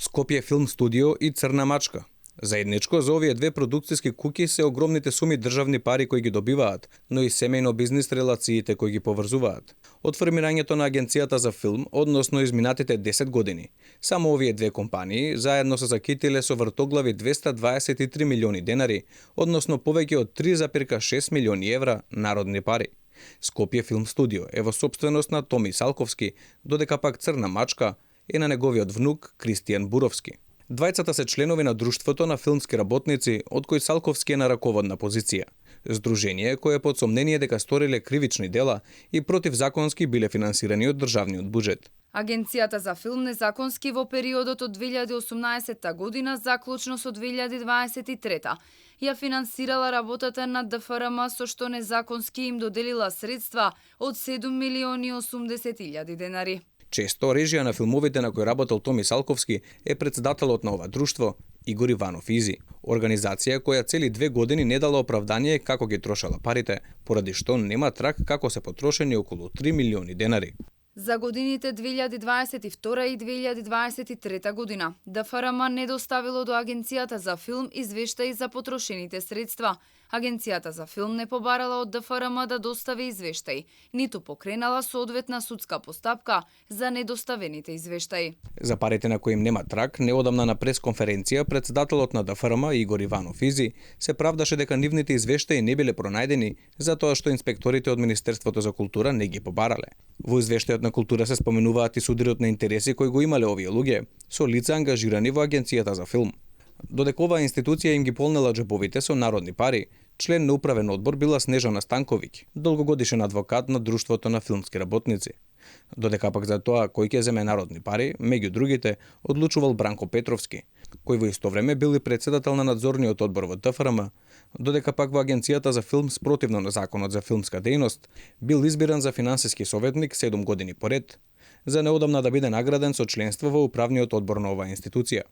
Скопје филм студио и Црна мачка. Заедничко за овие две продукциски куќи се огромните суми државни пари кои ги добиваат, но и семејно бизнис релациите кои ги поврзуваат. Од формирањето на Агенцијата за филм, односно изминатите 10 години, само овие две компании заедно се закитиле со вртоглави 223 милиони денари, односно повеќе од 3,6 милиони евра народни пари. Скопје филм студио е во сопственост на Томи Салковски, додека пак Црна мачка е на неговиот внук Кристијан Буровски. Двајцата се членови на Друштвото на филмски работници, од кој Салковски е на раководна позиција. Здружение кое под сомнение дека сториле кривични дела и противзаконски биле финансирани од државниот буџет. Агенцијата за филм незаконски во периодот од 2018 година заклучно со 2023 ја финансирала работата на ДФРМ со што незаконски им доделила средства од 7 милиони 80 илјади денари. Често режија на филмовите на кои работел Томи Салковски е претседателот на ова друштво Игор Иванов Изи, организација која цели 2 години не дала оправдание како ги трошала парите, поради што нема трак како се потрошени околу 3 милиони денари. За годините 2022 и 2023 година ДФРМ не доставило до Агенцијата за филм извештаи за потрошените средства. Агенцијата за филм не побарала од ДФРМ да достави извештаи, ниту покренала соодветна судска постапка за недоставените извештаи. За парите на кои им нема трак, неодамна на пресконференција претседателот на ДФРМ Игор Иванов Изи се правдаше дека нивните извештаи не биле пронајдени затоа што инспекторите од Министерството за култура не ги побарале. Во извештајот на култура се споменуваат и судрот на интереси кои го имале овие луѓе со лица ангажирани во Агенцијата за филм. Додека оваа институција им ги полнела џебовите со народни пари, член на управен одбор била Снежана Станковиќ, долгогодишен адвокат на Друштвото на филмски работници. Додека пак за тоа кој ќе земе народни пари, меѓу другите, одлучувал Бранко Петровски, кој во исто време бил и претседател на надзорниот одбор во ДФРМ, додека пак во Агенцијата за филм спротивно на Законот за филмска дејност бил избиран за финансиски советник 7 години поред, за неодамна да биде награден со членство во управниот одбор на оваа институција.